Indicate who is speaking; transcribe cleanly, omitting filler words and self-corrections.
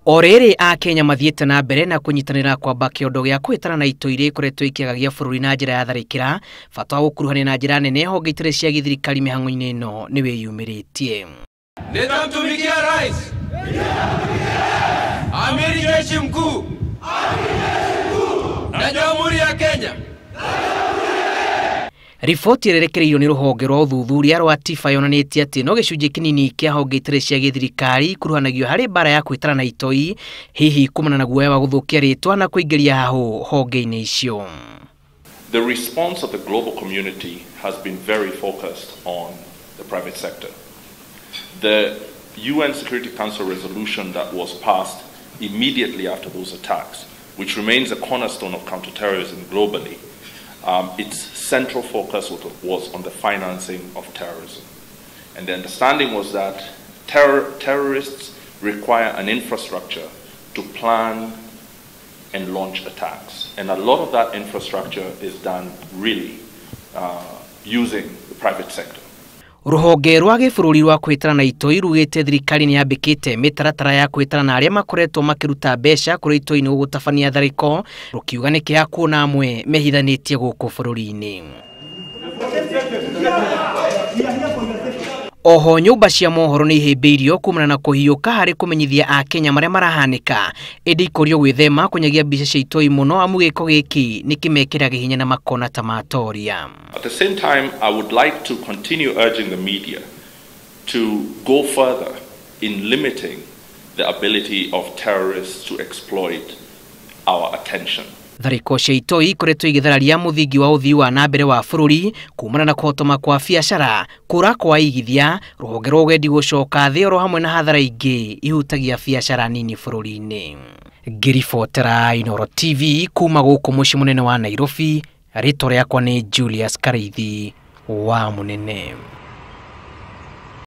Speaker 1: O rĩrĩ Akenya mathiĩte na mbere na kũnyitanĩra kwamba kĩondo gĩa kũhĩtana na itoi iria ikoretwo ikĩagagia bũrũri na njĩra ya tharĩkĩra, bata wa gũkuruhania na njĩra nene honge itarĩ cia gĩthirikari mĩhang'o-inĩ ĩno nĩ wĩyumĩrĩtie.
Speaker 2: Nitamtumikia rais, amiri jeshi mkuu na Jamhuri ya Kenya.
Speaker 1: Riboti ĩrerekereirio nĩ rũhonge rwa ũthuthuria rwa TIFA yonanĩtie atĩ no gĩcunjĩ kĩnini kĩa honge itarĩ cia gĩthirikari ikuruhanagio harĩ mbara ya kwĩtana na itoi, hihi kumana na guoya wa gũthũkia rĩtwa na kũingĩria hahũ honge-inĩ icio.
Speaker 3: The response of the global community has been very focused on the private sector. The UN Security Council resolution that was passed immediately after those attacks, which remains a cornerstone of counterterrorism globally, its central focus was on the financing of terrorism. And the understanding was that terrorists require an infrastructure to plan and launch attacks. And a lot of that infrastructure is done really using the private sector.
Speaker 1: Rũhonge rwa gĩbũrũri rwa kwĩtana na itoi rugĩte thirikari nĩ yambĩkĩte mĩtaratara ya kwĩtana na arĩa makoretwo makĩruta mbeca kũrĩ itoi nĩguo gũtabania tharĩko, rũkiuga nĩ kĩeha kuona amwe mehithanĩtie gũkũ bũrũri-inĩ. Oho nyũmba cia mohoro nĩ ihĩmbĩirio kumana na kũhiũka harĩ kũmenyithia Akenya marĩa marahanĩka, ĩndĩ ikũrio gwĩthema kũnyagia mbica cia itoi mũno amu gĩko gĩkĩ nĩ kĩmekĩraga hinya na makona ta matoria.
Speaker 3: At the same time, I would like to continue urging the media to go further in limiting the ability of terrorists to exploit our attention.
Speaker 1: Tharĩko cia itoi ikoretwo igĩthararia mũthingi wa ũthii wa na mbere wa bũrũri kumana na kũhotoma kwa biacara, kũra kwa igithia, rũhonge rwa ũgendi gũcoka thĩ oro hamwe na hathara ingĩ ihutagia biacara nini bũrũri-inĩ. Ngĩribotera Inooro TV kuma gũkũ mũciĩ mũnene wa Nairobi, rĩtwa rĩakwa nĩ Julius Karaithi wa Mũnene.